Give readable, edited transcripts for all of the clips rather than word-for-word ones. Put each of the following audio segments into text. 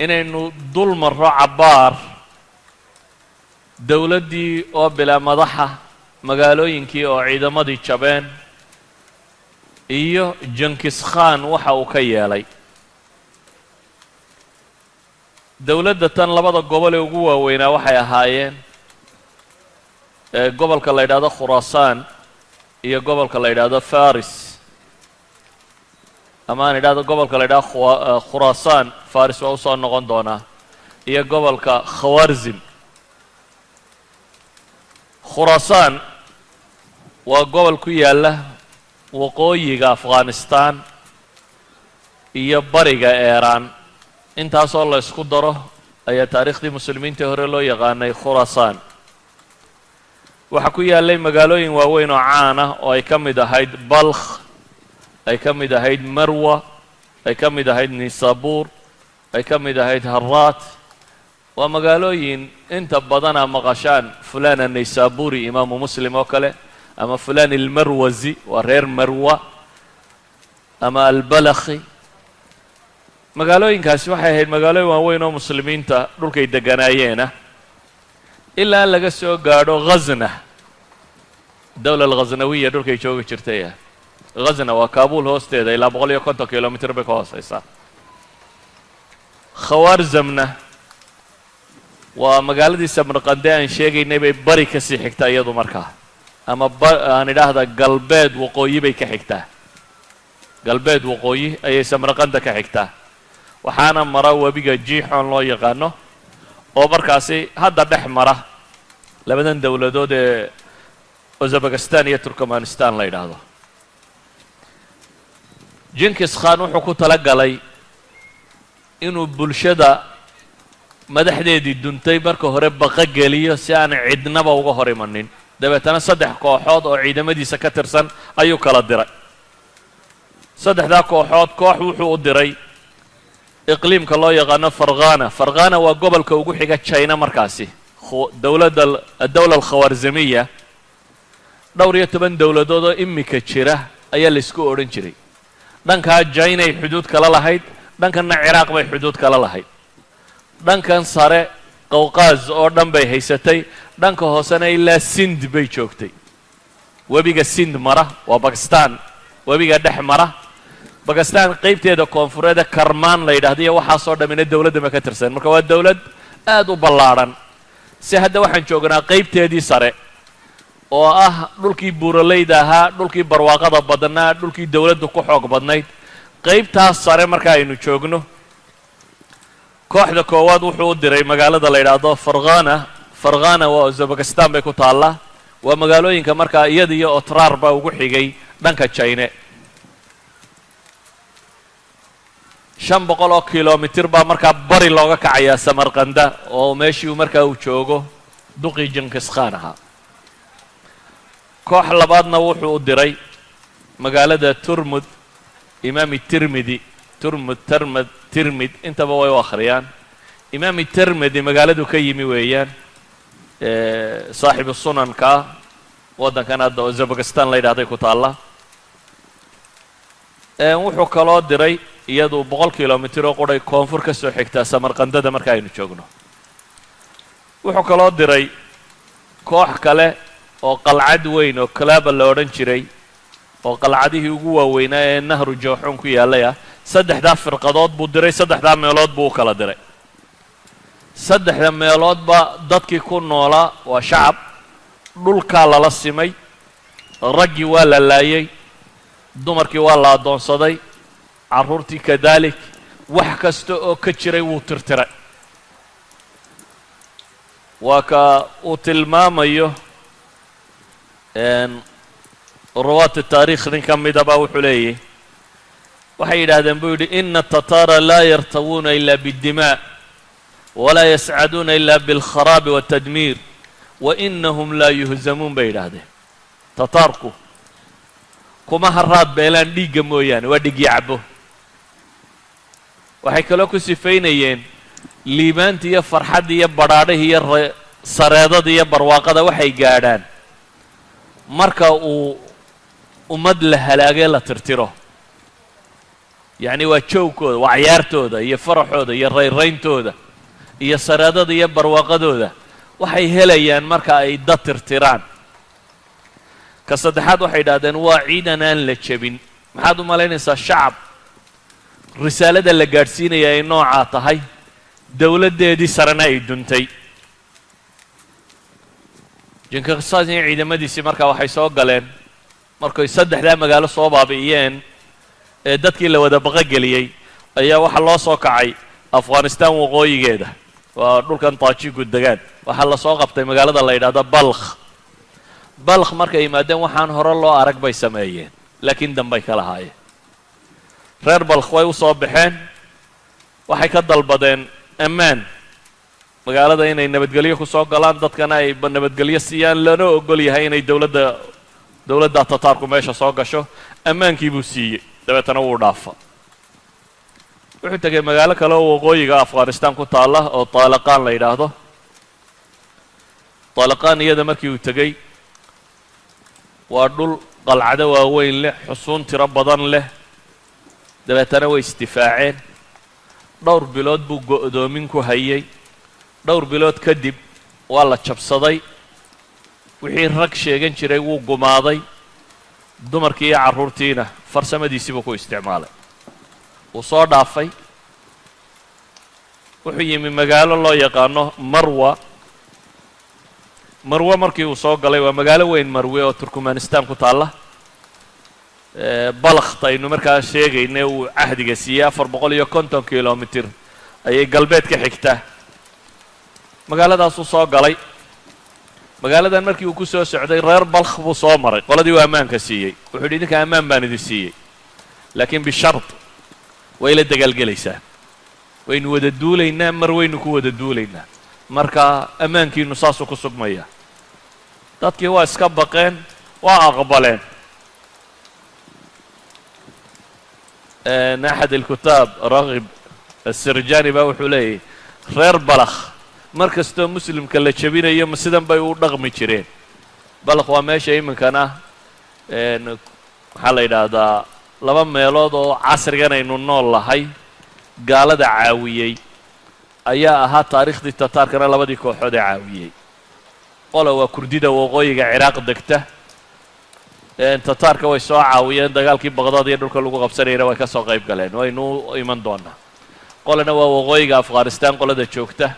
Inaynu dul marro cabbaar dowladdii oo bilaa madaxa, magaalooyinkii oo ciidamadii jabeen, iyo Jinkis Khan waxa uu ka yeelay dowladda tan. Labada gobol ee ugu waaweynaa waxay ahaayeen gobolka la yidhahdo Khuraasaan iyo gobolka la yidhaahdo Faris, ama aan idhahdo gobolka la yidhahdo Khuraasaan. Faris waa usoo noqon doonaa, iyo gobolka Khawarzim. Khuraasaan waa gobol ku yaalla waqooyiga Afghanistan iyo bariga Eeraan. Intaasoo la ysku daro ayaa taariikhdii muslimiintii hore loo yaqaanay Khuraasaan. Waxaa ku yaallay magaalooyin waaweyn oo caan ah, oo ay ka mid ahayd Balkh, ay ka mid ahayd Marwa, ay ka mid ahayd Nisabuur, ay ka mid ahayd Haraat. Waa magaalooyin inta badana maqashaan fulan Anaysaburi, Imaamu Muslim oo kale, ama fulan Almarwasi, waa reer Marwa, ama Albalakhi. Magaalooyinkaasi waxay ahayd magaalooyin waaweyn oo muslimiinta dhulkay deganaayeena, ilaa laga soo gaadho Ghazna, dowla alghaznawiya dhulkay joogi jirtay. Ghazna waa Kaabul hoosteeda, ilaa 150 kilomitr bay ka hooseysaa. Khawaarzamna waa magaaladii Samarqande aan sheegaynay bay bari ka sii xigtaa iyadu markaa, ama ba aan idhaahda galbeed waqooyi bay ka xigtaa. Galbeed waqooyi ayay Samarqanda ka xigtaa, waxaana mara webiga Jiixoon loo yaqaano, oo markaasi hadda dhex mara labadan dowladood ee Uzbekistan iyo Turkmanistan la yidhaahdo. Jinkis Khan wuxuu ku tala galay inuu bulshada madaxdeedii duntay marka hore baqa geliyo, si aan cidnaba uga hor imanin. Dabeetana saddex kooxood oo ciidamadiisa ka tirsan ayuu kala diray. Saddexdaa kooxood, koox wuxuu u diray iqliimka loo yaqaano Farkhana. Farkhana waa gobolka ugu xiga China. Markaasi dowladda addawla alkhawarzamiya dhowr iyo toban dowladood oo imika jira ayaa laysku odhan jiray. Dhankaa Jinay xuduud kala lahayd, dhankanna Ciraaq bay xuduud kala lahayd, dhankan sare Qawqaaz oo dhan bay haysatay, dhanka hoosena ilaa Sind bay joogtay. Webiga Sind mara waa Bakistan, webiga dhex mara Bakistan qaybteeda koonfureede Karmaan la yidhahda iyo waxaasoo dhammina dowladda ma ka tirsan. Marka waa dowlad aad u ballaadhan. Si hadda waxaan joognaa qaybteedii sare, oo ah dhulkii buuralayda ahaa, dhulkii barwaaqada badnaa, dhulkii dowladdu ku xoog badnayd. Qaybtaas sare marka aynu joogno, kooxda koowaad wuxuu u diray magaalada la yidhaahdo Farkhana. Farkhana waa Uzbekistan bay ku taallaa. Waa magaalooyinka markaa iyada iyo Otrar baa ugu xigay dhanka Jayne. 500 oo kilomitir baa markaa bari looga kacayaa Samarkanda, oo meeshii markaa uu joogo duqii Jinkis Khan ahaa. Koox labaadna wuxuu u diray magaalada Turmud. Imaami Tirmidi, Turmud, Termad, Tirmid, intaba way u akhriyaan. Imaami Tirmidi magaaladu ka yimi weeyaan, saaxibu sunanka ah. Waddankan hadda Uzbekistan la yidhahday ku taalla. Wuxuu kaloo diray, iyadu 100 kilomitir oo quray koonfur ka soo xigtaa Samarqandada marka aynu joogno. Wuxuu kaloo diray koox kale oo qalcad weyn oo Kalaaba la odhan jiray, oo qalcadihii ugu waaweynaa ee nahru Jawxuun ku yaallay ah. Saddexdaa firqadood buu diray, saddexdaa meelood buu u kala diray. Saddexda meeloodba dadkii ku noolaa waa shacab, dhulkaa lala simay, raggii waa la laayay, dumarkii waa la addoonsaday, carruurtii kadaalik. Wax kasta oo ka jiray wuu tirtiray. Waa ka uu tilmaamayo ruwaat taarikh nin ka midaba, wuxuu leeyahy, waxay yidhaahdeen buu yidhi: "Ina atataara laa yartawuuna ila biاddimaa, walaa yascaduuna ila biاlkharaabi waالtadmiir, wa inahum laa yuhzamuun," bay yidhaahdeen. Tataarku kuma haraad beelaan dhiigga mooyaane, waa dhigyo cabo. Waxay kaloo ku sifaynayeen liibaanta iyo farxadda iyo badhaadhahi iyo sareedada iyo barwaaqada waxay gaadhaan marka uu ummad la halaagee la tirtiro. Yacni waa joogkooda, waa cayaartooda iyo faraxooda iyo rayrayntooda iyo saraadada iyo barwaaqadooda waxay helayaan marka ay dad tirtiraan. Ka saddexaad waxay idhahdeen waa ciidan aan la jebin. Maxaad u malaynaysaa shacab risaalada la gaadhsiinaya ay noocaa tahay, dowladdeedii sarena ay duntay? Jinkisaan iyo ciidamadiisii markaa waxay soo galeen markay saddexdaa magaalo soo baabi'iyeen ee dadkii la wada baqogeliyey, ayaa waxaa loo soo kacay Afghanistan waqooyigeeda, waa dhulkan Taajigu degaan. Waxaa la soo qabtay magaalada la yidhahdo Balkh. Balkh markay yimaadeen, waxaan hore loo arag bay sameeyeen, laakiin dambay ka lahaayeen. Reer Balkh way u soo baxeen, waxay ka dalbadeen ammaan, magaalada inay nabadgelyo ku soo galaan, dadkana ay nabadgelyo siiyaan, lana ogol yahay inay dowladda Tataarku meesha soo gasho. Ammaankii buu siiyey, dabeetana wuu dhaafa. Wuxuu tegay magaalo kale oo waqooyiga Afghanistan ku taalla oo Taalaqaan la yidhaahdo. Taalaqaan iyada markii uu tegey, waa dhul qalcado waaweyn leh, xusuun tiro badan leh. Dabeetana way isdifaaceen. Dhowr bilood buu go'doomin ku hayay. Dhowr bilood kadib waa la jabsaday. Wixii rag sheegan jiray wuu gumaaday, dumarkii iyo carruurtiina farsamadiisii buu ku isticmaalay. Wuu soo dhaafay, wuxuu yimi magaalo loo yaqaano Marwa. Marwe markii uu soo galay, waa magaalo weyn Marwe oo Turkmanistan ku taalla. Balakht aynu markaa sheegaynay uu cahdiga siiyey 450 kilomitir ayay galbeed ka xigtaa. Magaaladaasuu soo galay. Magaaladan markii uu ku soo socday, reer Balkh buu soo maray, qoladii uu ammaanka siiyey. Wuxuu yidhi, "Idinka ammaan baan idin siiyey, laakiin bishard, way la dagaalgelaysaa, waynu wada duulaynaa, mar waynu ku wada duulaynaa, marka ammaankiinu saasuu ku sugmaya." Dadkii waa iska baqeen, waa aqbaleen. أحد الكتاب, Raghib Asirjani baa wuxuu leeyahy, reer Balakh mar kastoo muslimka la jebinayo, ma sidan bay u dhaqmi jireen. Balakh waa meesha iminkana, maxaa la yidhaahdaa, laba meelood oo casrigan aynu nool lahay gaalada caawiyey ayaa ahaa taariikhdii Tataarkana labadii kooxood ee caawiyey. Qola waa Kurdida waqooyiga Ciraaq degta. Tataarka way soo caawiyeen dagaalkii Baqdaad iyo dhulka lagu qabsanayana way ka soo qayb galeen, waynu u iman doonaa. Qolena waa waqooyiga Afghanistan qolada joogta.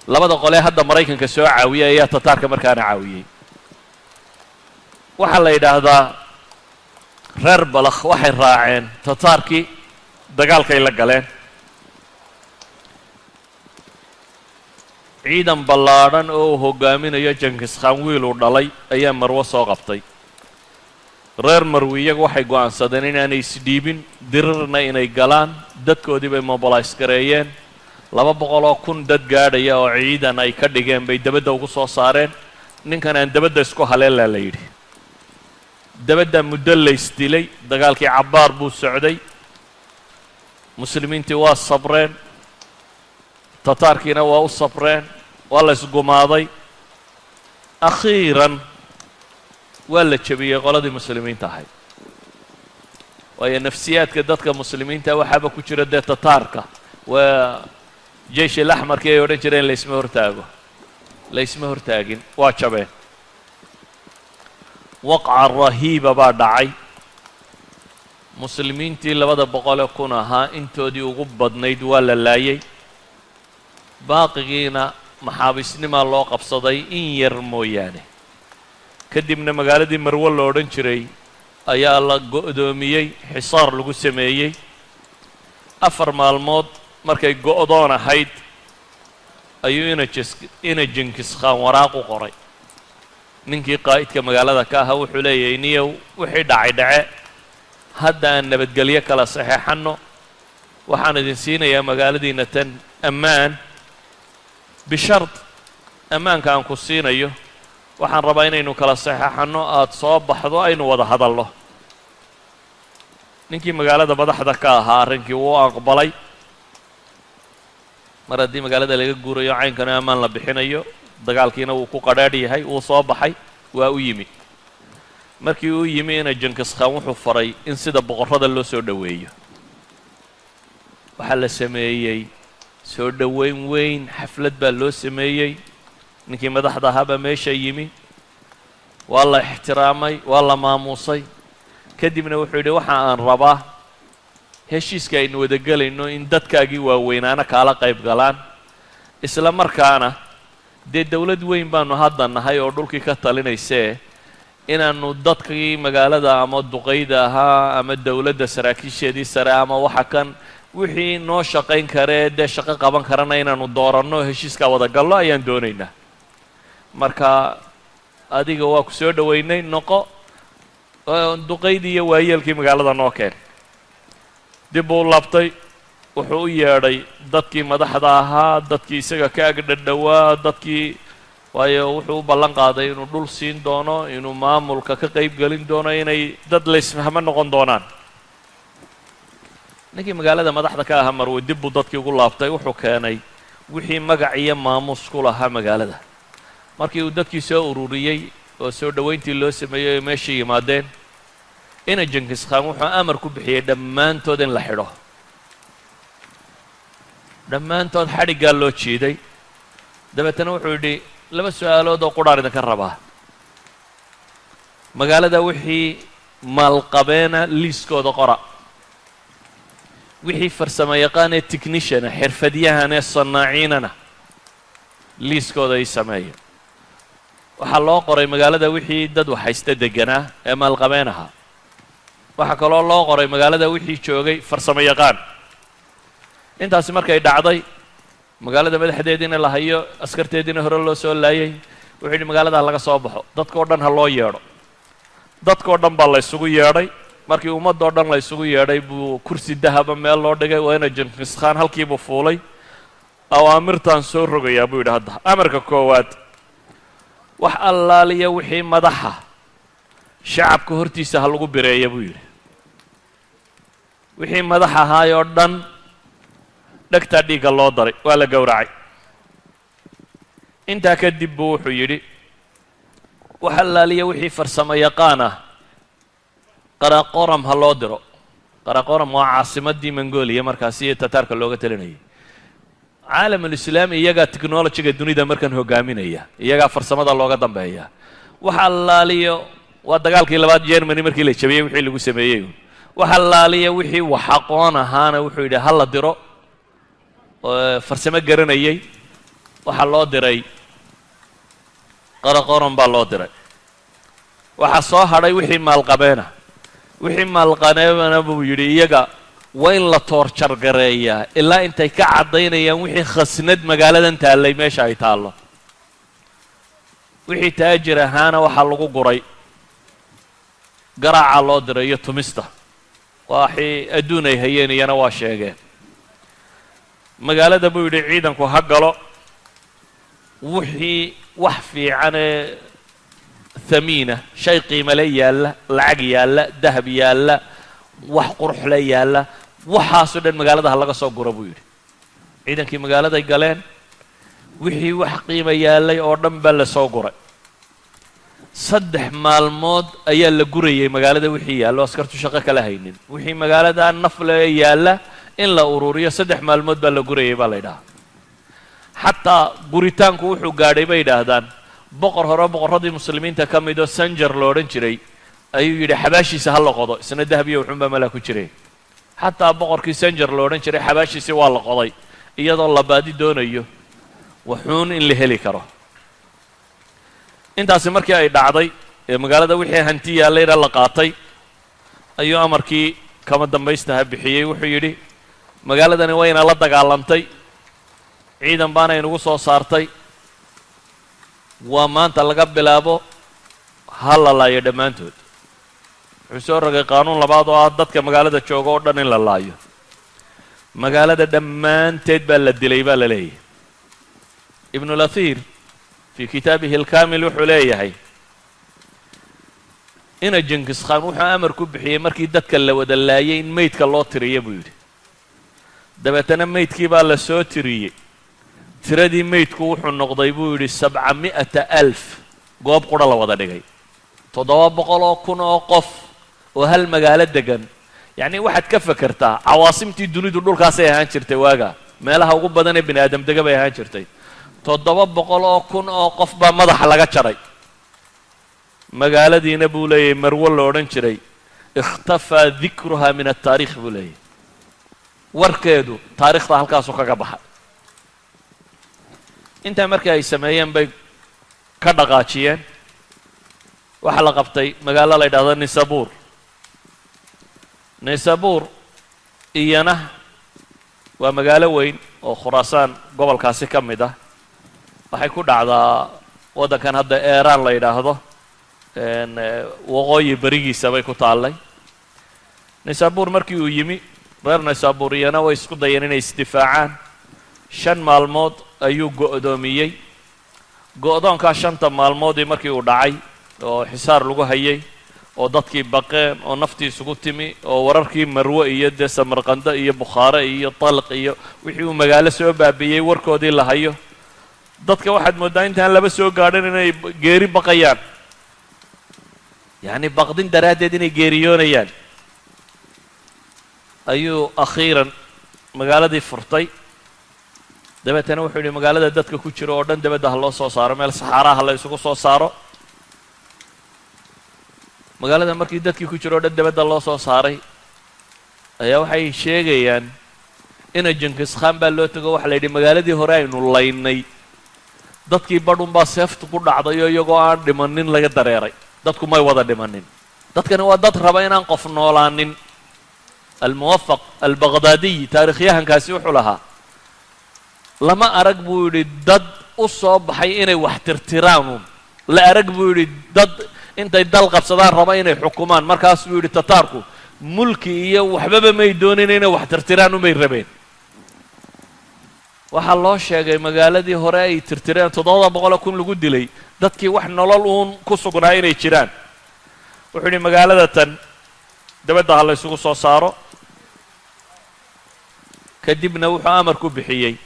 Labada qolee hadda Maraykanka soo caawiyey ayaa Tataarka markaana caawiyey. Waxaa la yidhaahdaa reer Balakh waxay raaceen Tataarkii, dagaalkay la galeen. Ciidan ballaadhan oo uu hoggaaminayo Jankiskhaan wiil uu dhalay ayaa Marwo soo qabtay. Reer Marwi iyagu waxay go'aansadeen inaanay isdhiibin, dirirna inay galaan. Dadkoodii bay mobilize gareeyeen. 200,000 dad gaadhaya oo ciidan ay ka dhigeen bay dabadda ugu soo saareen. Ninkan aan dabadda isku haleelaa la yidhi. Dabadda muddo laysdilay. Dagaalkii cabbaar buu socday. Muslimiintii waa sabreen, Tataarkiina waa u sabreen, waa la isgumaaday. Akhiiran waa la jebiyey qoladii muslimiinta ahayd, waayo nafsiyaadka dadka muslimiinta waxaaba ku jira dee Tataarka waa جيش الأحمر kii ay odhan jireen, laysma hortaago. Laysma hortaagin, waa jabeen. Waqca rahiiba baa dhacay. Muslimiintii 200,000 ahaa intoodii ugu badnayd waa la laayay, baaqigiina maxaabiisnimaa loo qabsaday in yar mooyaane. Kadibna magaaladii Marwo la odhan jiray ayaa la go'doomiyey, xisaar lagu sameeyey. 4 maalmood markay go'doon ahayd ayuu ina Jinkis Khaan waraaq u qoray ninkii qaa'idka magaalada ka ahaa. Wuxuu leeyahay, "Niyow, wixii dhacay dhace, hadda aan nabadgelyo kala saxeexanno. Waxaan idin siinayaa magaaladiina tan ammaan, bishard ammaanka aan ku siinayo waxaan rabaa inaynu kala saxeexanno, aada soo baxdo, aynu wada hadallo." Ninkii magaalada madaxda ka ahaa arrinkii wuu aqbalay. Mar haddii magaalada laga guurayo, caynkana ammaan la bixinayo, dagaalkiina wuu ku qadhaadh yahay, wuu soo baxay, waa u yimi. Markii uu yimi ina Jinkis Khaan, wuxuu faray in sida boqorrada loo soo dhoweeyo. Waxaa la sameeyey soo dhoweyn weyn, xaflad baa loo sameeyey. Ninkii madaxda ahaabaa meesha yimi, waa la ixtiraamay, waa la maamuusay. Kadibna wuxuu yidhi: "Waxa aan rabaa heshiiska aynu wada gelayno in dadkaagii waaweynaana kaala qayb galaan, isla markaana dee dowlad weyn baanu hadda nahay oo dhulkii ka talinaysee, inaannu dadkii magaalada ama duqayda ahaa ama dowladda saraakiisheedii sare ama waxa kan wixii noo shaqayn karee dee shaqo qaban karana inaannu dooranno, heshiiskaa wada gallo ayaan doonaynaa. Marka adiga waa ku soo dhoweynay, noqo duqaydii iyo waayeelkii magaalada noo keen." Dib buu u laabtay, wuxuu u yeedhay dadkii madaxda ahaa, dadkii isaga ka agdhadhowaa, dadkii, waayo wuxuu u ballan qaaday inuu dhul siin doono, inuu maamulka ka qayb gelin doono, inay dad la isfahmo noqon doonaan. Ninkii magaalada madaxda ka ahaa marwe dib buu dadkii ugu laabtay, wuxuu keenay wixii magac iyo maamuus ku lahaa magaalada. Markii uu dadkii soo ururiyey oo soo dhoweyntii loo sameeyey oy meesha yimaadeen, ina Jenkis Khan wuxuu amar ku bixiyey dhammaantood in la xidho. Dhammaantood xadhiggaa loo jiiday. Dabeetana wuxuu yidhi: "Laba su-aalood oo qudhaan idinka rabaa. Magaalada wixii maalqabeena liiskooda qora, wixii farsamo yaqaan ee technician-a, xirfadyahan ee sanaaciinana liiskooda ay sameeya." Waxaa loo qoray magaalada wixii dad waxhaysta deganaa ee maalqabeen ahaa. Waxaa kaloo loo qoray magaalada wixii joogay farsamo yaqaan. Intaasi markay dhacday, magaalada madaxdeediina la hayo, askarteediina hore loo soo laayay, wuxuu yidhi: "Magaalada ha laga soo baxo, dadkao dhan ha loo yeedho." Dadkao dhan baa la ysugu yeedhay. Markii ummaddoo dhan la ysugu yeedhay buu kursi dahaba meel loo dhigay. Waa ina Jenkis Khan halkiibuu fuulay. "Awaamirtaan soo rogayaa," buu yidhi. "Hadda amarka koowaad: wax allaaliya wixii madaxa shacabka hortiisa ha lagu bireeya," buu yidhi. Wixii madax ahaayoo dhan dhegtaa dhiigga loo daray, waa la gowracay. Intaa kadib buu wuxuu yidhi: "Wax allaaliya wixii farsamo yaqaan ah Qaraqoram ha loo diro." Qaraqoram waa caasimaddii Mongoliya markaasi iyo Tataarka looga talinayay. Caalamulislaami iyagaa technology-ga dunida markan hogaaminaya, iyagaa farsamada looga dambeeya. Wax allaaliyo, waa dagaalkii labaad Germany markii la jabiyey wixii lagu sameeyey. Wax allaaliya wixii wax aqoon ahaana wuxuu yidhi ha la diro, farsamo garanayay. Waxaa loo diray Qaraqoram baa loo diray. Waxaa soo hadhay wixii maalqabeena. Wixii maalqabeena buu yidhi iyaga waa in la torture gareeyaa ilaa intay ka caddaynayaan wixii khasnad magaaladan taallay meesha ay taallo. Wixii taajir ahaana waxaa lagu guray garaaca loo diray iyo tumista. Waxii adduun ay hayeen iyana waa sheegeen. Magaalada buu yidhi ciidanku ha galo, wixii wax fiicanee thamiina, shay qiimale yaalla, lacag yaalla, dahab yaalla, wax quruxle yaalla, waxaasoo dhan magaalada ha laga soo guro, buu yidhi. Ciidankii magaaladay galeen, wixii wax qiima yaallay oo dhan baa la soo guray. 3 maalmood ayaa la gurayay magaalada wixii yaallo, askartu shaqo kala haynin. Wixii magaalada nafle yaalla in la ururiyo 3 maalmood baa la gurayay baa la yidhahaa. Xataa guritaanku wuxuu gaadhay, bay yidhaahdaan, boqor hore boqorradii muslimiinta ka mid oo Sanjar lo odhan jiray ayuu yidhi xabaashiisa ha la qodo, isna dahabiyo wuxuunbaa malaa ku jiray. Xataa boqorkii Sanjar lo odhan jiray xabaashiisii waa la qoday, iyadoo la baadi doonayo waxuun in la heli karo. Intaasi markii ay dhacday ee magaalada wixii hanti yaallayna la qaatay, ayuu amarkii kama dambaystaha bixiyey. Wuxuu yidhi: "Magaaladani wayna la dagaalantay, ciidan baana inugu soo saartay. Waa maanta laga bilaabo ha la laayo dhammaantood." Wuxuu soo rogay qaanuun labaad oo ah dadka magaalada jooga oo dhan in la laayo. Magaalada dhammaanteed baa la dilay baa la leeyahay. Ibnulathiir fii kitaabihi alkaamil wuxuu leeyahay ina Jenkis Khan wuxuu amar ku bixiyey markii dadka la wada laayay in meydka loo tiriyo, buu yidhi. Dabeetana meydkii baa la soo tiriyey. Tiradii meydku wuxuu noqday, buu yidhi, 700,000 goob qura la wada dhigay. 700,000 oo qof oo hal magaalo degan Yacni waxaad ka fekertaa, cawaasimtii dunidu dhulkaasay ahaan jirtay waaga, meelaha ugu badan ee bini aadam dega bay ahaan jirtay. 700,000 oo qof baa madaxa laga jaray. Magaaladiina, buu leeyahay, Marwo la odhan jiray, اختفى ذكرها من التاريخ, buu leeyahay. Warkeedu taarikhda halkaasuu kaga baxay. Intaa markii ay sameeyeen bay ka dhaqaajiyeen. Waxaa la qabtay magaalo la yidhahdo Nisabuur. Nisabuur iyana waa magaalo weyn oo Khuraasaan gobolkaasi ka mid ah. Waxay ku dhacdaa waddankan hadda Eeraan la yidhaahdo waqooyi berigiisa bay ku taallay. Nisabuur markii uu yimi, reer Nisabuur iyana way isku dayeen inay isdifaacaan. 5 maalmood ayuu go'doomiyey. Go'doonkaa shanta maalmoodii markii uu dhacay oo xisaar lagu hayay oo dadkii baqeen oo naftii isugu timi oo wararkii Marwe iyo dee Samarqando iyo Bukhaare iyo Talq iyo wixii uu magaalo soo baabiiyey warkoodii la hayo, dadka waxaad mooddaa intaan laba soo gaadhin inay geeri baqayaan, yacni baqdin daraaddeed inay geeriyoonayaan, ayuu akhiiran magaaladii furtay. Dabeetana wuxuu yidhi, magaalada dadka ku jira oo dhan dabadda ha loo soo saaro, meel saxaaraha la isugu soo saaro. Magaalada markii dadkii ku jira o dhan dabadda loo soo saaray ayaa waxay sheegayaan ina Jinkis Khaan baa loo tego. Waxa la yidhi, magaaladii hore aynu laynay dadkii badhun baa seeftu ku dhacday oo iyagoo aan dhimanin laga dareeray. Dadku may wada dhimanin. Dadkani waa dad raba inaan qof noolaanin. Almuwafaq Albaqdaadiy, taarikhyahankaasi, wuxuu lahaa, lama arag, buu yidhi, dad u soo baxay inay wax tirtiraanun. La arag, buu yidhi, dad intay dal qabsadaan raba inay xukumaan. Markaas buu yidhi, Tataarku mulki iyo waxbaba may doonin, inay wax tirtiraan umay rabeen. Waxaa loo sheegay magaaladii hore ay tirtireen 700,000 lagu dilay, dadkii wax nolol uun ku sugnaa inay jiraan. Wuxuu yidhi, magaalada tan dabadda ha la ysugu soo saaro. Kadibna wuxuu amar ku bixiyey,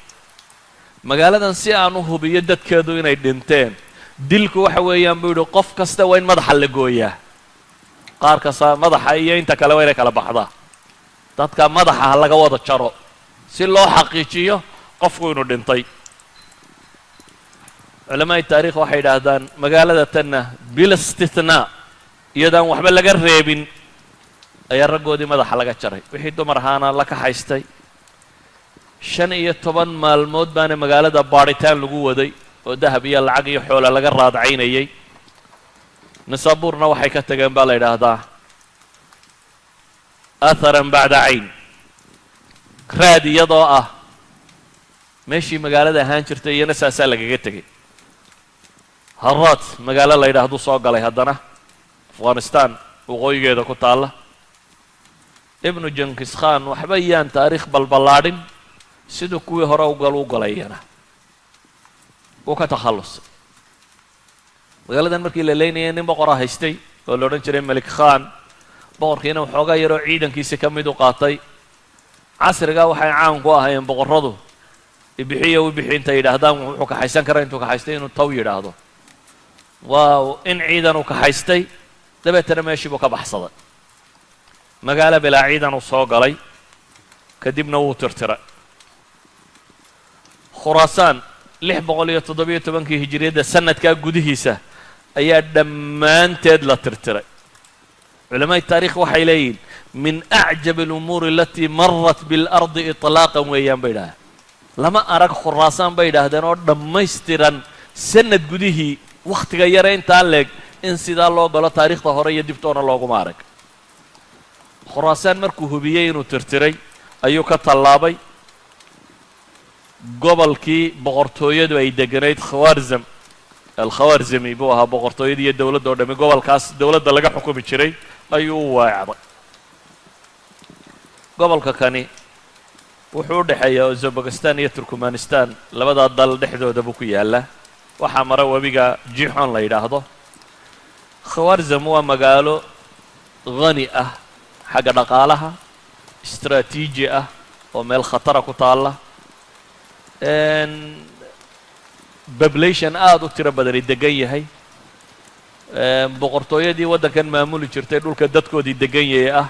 magaaladan si aan u hubiyo dadkeedu inay dhinteen, dilku waxa weeyaan, buu yidhi, qof kasta waa in madaxa la gooyaa. Qaar kasta madaxa iyo inta kale waa inay kala baxdaa. Dadka madaxa ha laga wada jaro si loo xaqiijiyo qofku inuu dhintay. Culamaa'i taarikh waxay yidhaahdaan, magaalada tanna بلا استثناء, iyadaan waxba laga reebin, ayaa raggoodii madaxa laga jaray, wixii dumar ahaana la kaxaystay. 15 maalmood baana magaalada baadhitaan lagu waday oo dahab iyo lacag iyo xoola laga raadcaynayay. Nisabuurna waxay ka tageen, baa la yidhaahdaa, أثرا بعد عين, raad iyadoo ah meeshii magaalada ahaan jirtay, iyana saasaa lagaga tegay. Haraat magaalo la yidhahduu soo galay haddana, Afghanistan waqooyigeeda ku taalla. Ibnu Jinkis Khan waxba yaan taariikh balballaadhin, siduu kuwii hore ugal u galay iyana wuu ka takhallusay. Magaaladan markii la leynayay, nin boqora haystay oo la odhan jiray Melik Khan. Boqorkiina waxoogaa yaroo ciidankiisi ka mid u qaatay. Casrigaa waxay caan ku ahaayeen boqorradu ibixiyo u bixi intay yidhaahdaan, wuxuu kaxaysan kara intuu kaxaystay inuu taw yidhaahdo. Waa in ciidan uu kaxaystay, dabeetana meeshii buu ka baxsaday. Magaalo bilaa ciidan uu soo galay, kadibna wuu tirtiray. Khuraasaan 617-kii hijiriyadda, sanadkaa gudihiisa, ayaa dhammaanteed la tirtiray. Culamaai taarikh waxay leeyihin, من أعجب الأمور التي مرت بالأرض إطلاقا weeyaan, bay idhahdeen. Lama arag Khuraasaan, bay idhaahdeen, oo dhammaystiran sanad gudihii, wakhtiga yare intaa leeg in sidaa loo galo, taariikhda hore iyo dibtoona looguma arag. Khuraasaan markuu hubiyey inuu tirtiray, ayuu ka tallaabay gobolkii boqortooyadu ay deganayd, Khawaarzam. Alkhawaarzami buu ahaa boqortooyada iyo dowladda o dhami. Gobolkaas dowladda laga xukumi jiray ayuu u weecday. Gobolka kani wuxuu u dhexeeyaa Uzbekistan iyo Turkmanistan, labadaa dal dhexdooda buu ku yaallaa. Waxaa mara webiga Jixon la yidhaahdo. Khawaarzam waa magaalo hani ah xagga dhaqaalaha, istraatiiji ah oo meel khatara ku taalla, population aada u tiro badani degan yahay, boqortooyadii waddankan maamuli jirtay dhulka dadkoodii degan yahay ah.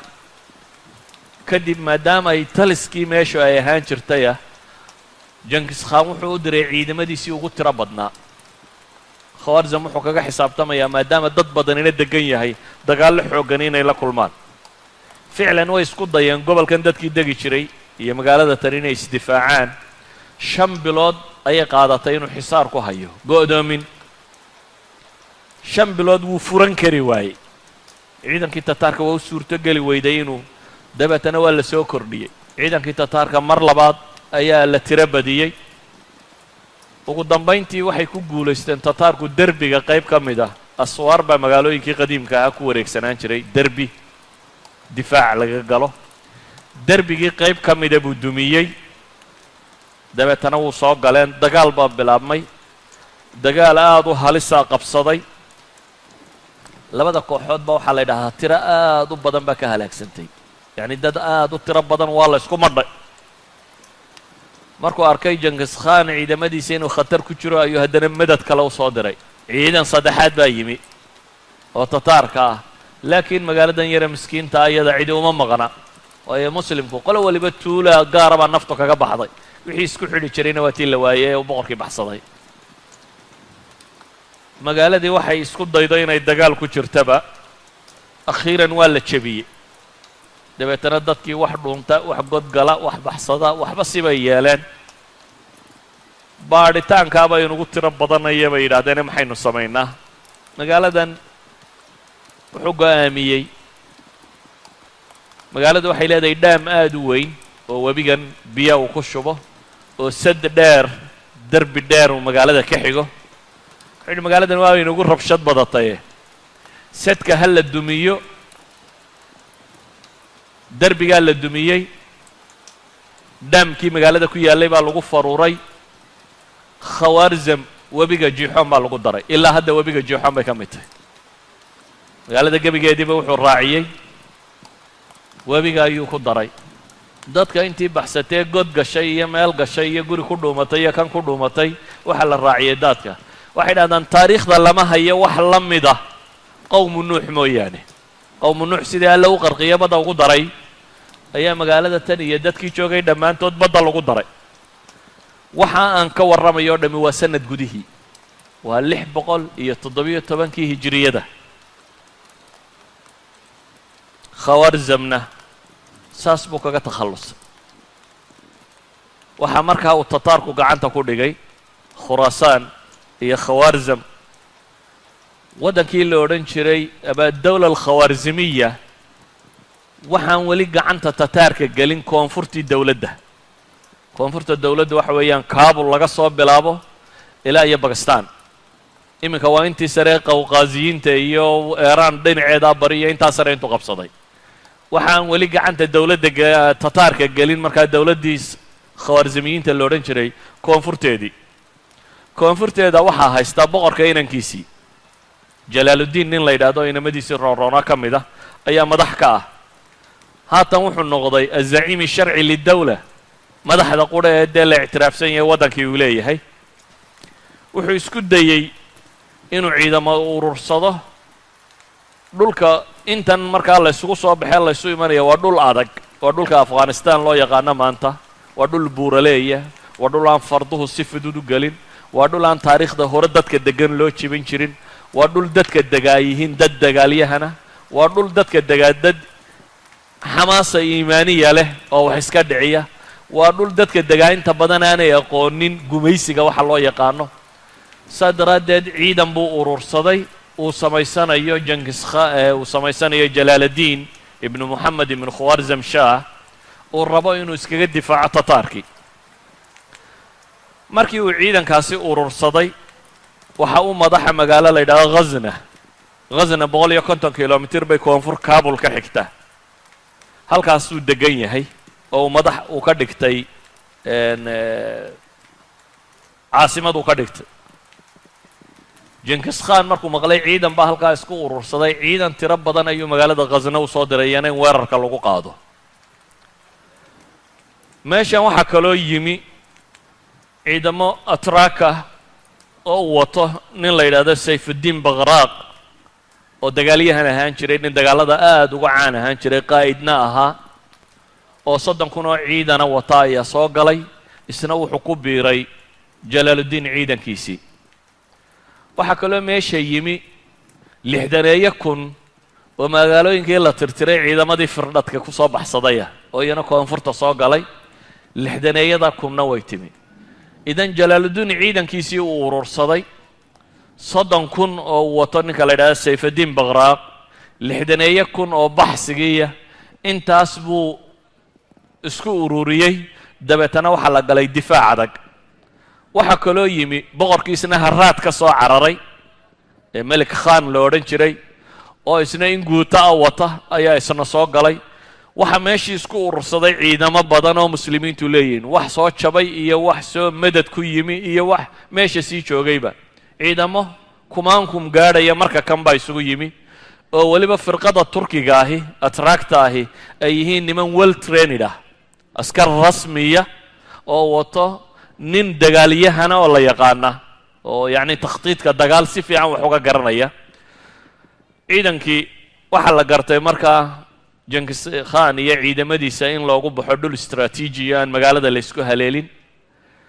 Kadib, maadaama ay taliskii meeshu ay ahaan jirtay ah, Jenkis Khan wuxuu u diray ciidamadiisii ugu tiro badnaa. Khawarzam wuxuu kaga xisaabtamayaa, maadaama dad badanina degan yahay, dagaallo xooggan inay la kulmaan. Ficlan way isku dayeen gobolkan dadkii degi jiray iyo magaalada tan inay isdifaacaan. 5 bilood ayay qaadatay inuu xisaar ku hayo, go'doomin. 5 bilood wuu furan kari waayey. Ciidankii Tataarka waa u suurto geli weyday inuu. Dabeetana waa la soo kordhiyey ciidankii Tataarka, mar labaad ayaa la tiro badiyey. Ugu dambayntii waxay ku guulaysteen Tataarku derbiga qayb ka mid ah. Aswaar baa magaalooyinkii qadiimka ah ku wareegsanaan jiray, derbi difaac laga galo. Derbigii qayb ka mida buu dumiyey. Dabeetana wuu soo galeen, dagaal baa bilaabmay, dagaal aada u halisaa qabsaday labada kooxood ba. Waxaa la yidhahdaa tiro aada u badan baa ka halaagsantay, yacni dad aada u tiro badan waa la isku madhay. Markuu arkay Jenkis Khan ciidamadiisa inuu khatar ku jiro, ayuu haddana madad kale u soo diray. Ciidan saddexaad baa yimi oo Tataarka ah, laakiin magaaladan yare miskiinta iyada cidi uma maqna, waayo Muslimku qolo waliba tuula gaara baa naftu kaga baxday. Wixii isku xidhi jirayna waa tii la waayey ee uu boqorkii baxsaday. Magaaladii waxay isku daydo inay dagaal ku jirtaba, akhiiran waa la jebiyey. Dabeetana dadkii wax dhuunta, wax godgala, wax baxsada, waxba sibay yeeleen. Baadhitaankaaba inugu tiro badanaya, bay yidhahdeene, maxaynu samaynaa? Magaaladan wuxuu go'aamiyey, magaaladu waxay leedahay dam aada u weyn oo webigan biya uu ku shubo, oo sad dheer, derbi dheer uu magaalada ka xigo. Wuxuu yidhi, magaaladan waa inugu rabshad badataye, sadka ha la dumiyo. Derbigaa la dumiyey, damkii magaalada ku yaallay baa lagu faruuray. Khawaarzam webiga Jiixoon baa lagu daray. Ilaa hadda webiga Jiixoon bay ka mid tahay. Magaalada gebigeediiba wuxuu raaciyey webiga ayuu ku daray. Dadka intii baxsatee god gashay iyo meel gashay iyo guri ku dhuumatay iyo kan ku dhuumatay, waxaa la raaciyey daadka. Waxay dhahdaan taariikhda lama hayo wax la mid ah qowmu Nuux mooyaane. Qowmu Nuux sidii Alle u qarqiyo, badda ugu daray, ayaa magaalada tan iyo dadkii joogay dhammaantood badda lagu daray. Waxa aan ka warramayo o dhammi waa sanad gudihii, waa 617-kii hijiriyada. Khawarzamna saas buu kaga takhallusay. Waxaa markaa uu Tataarku gacanta ku dhigay Khuraasaan iyo Khawaarzam, waddankii la odhan jiray ama dawla alkhawaarzimiya. Waxaan weli gacanta Tataarka gelin koonfurtii dowladda. Koonfurta dowladda waxa weeyaan Kabul laga soo bilaabo ilaa iyo Bakistan. Iminka waa intii sare, Qawqaasiyiinta iyo Eeraan dhinaceedaa bari iyo intaa sare intuu qabsaday. Waxaan weli gacanta dowladda Tataarka gelin markaa dowladdii Khawaarzimiyiinta la odhan jiray koonfurteedii. Koonfurteeda waxaa haystaa boqorka inankiisii Jalaaluddiin, nin la yidhaahdo, inamadiisii roonroona ka mid ah ayaa madax ka ah. Haatan wuxuu noqday azaciimi sharci lidawla, madaxda qura ee dee la ictiraafsan yahay waddankii uu leeyahay. Wuxuu isku dayey inuu ciidamo urursado. Dhulka intan markaa laysugu soo baxee laysu imanaya waa dhul adag, waa dhulka Afghanistan loo yaqaano maanta. Waa dhul buuraleeya, waa dhul aan farduhu si fudud u gelin, waa dhul aan taariikhda hore dadka degan loo jibin jirin, waa dhul dadka degaa yihiin dad dagaalyahana, waa dhul dadka degaa dad xamaasa iimaaniya leh oo wax iska dhiciya, waa dhul dadka degaa inta badan aanay aqoonin gumaysiga waxa loo yaqaano. Saa daraaddeed ciidan buu urursaday uu samaysanayo Jankiskha, uu samaysanayo Jalaaladiin ibnu Moxamed ibnu Khawarzam Shah, uu rabo inuu iskaga difaaco Tataarkii. Markii uu ciidankaasi urursaday, waxa uu madaxa magaalo la yidhahdo Ghazna. Ghazna 150 kilomitir bay koonfur Kabul ka xigta. Halkaasuu degan yahay oo uu madax uu ka dhigtay, caasimad uu ka dhigtay. Jenkis Khan markuu maqlay ciidan baa halkaa isku urursaday, ciidan tiro badan ayuu magaalada Khasna u soo diray, iyana in weerarka lagu qaado. Meeshan waxaa kaloo yimi ciidamo Atraaka oo uu wato nin la yidhaahdo Sayfuddiin Bakhraaq, oo dagaalyahan ahaan jiray, nin dagaalada aada uga caan ahaan jiray, qaa'idna ahaa. oo 30,000 oo ciidana wata ayaa soo galay. Isna wuxuu ku biiray Jalaaluddiin ciidankiisii. Waxaa kaloo meesha yimi 60,000 oo magaalooyinkii la tirtiray ciidamadii firdhadka ku soo baxsadaya, oo iyana koonfurta soo galay. Lixdaneeyada kunna way timi. Idan Jalaaluddiin ciidankiisii uu urursaday, 30,000 oo uu wato ninka la yidhahda Sayfaddiin Baqraaq, 60,000 oo baxsigiiya, intaas buu isku ururiyey. Dabeetana waxaa la galay difaac adag. Waxaa kaloo yimi boqorkiisna Haraad ka soo cararay ee Melik Khan lo odhan jiray, oo isna in guuto a wata ayaa isna soo galay. Waxaa meeshii isku urursaday ciidamo badan oo muslimiintu leeyihiin, wax soo jabay iyo wax soo madad ku yimi iyo wax meesha sii joogayba. Ciidamo kumaankum gaadhaya marka kan baa isugu yimi, oo weliba firqada Turkiga ahi, Atraagta ahi, ay yihiin niman well trained ah, askar rasmiya oo wato nin dagaalyahana oo la yaqaana, oo yacni takhtiidka dagaal si fiican wax uga garanaya. Ciidankii waxaa la gartay markaa Jenkis Khan iyo ciidamadiisa in loogu baxo dhul istraatiijiya, aan magaalada la ysku haleelin.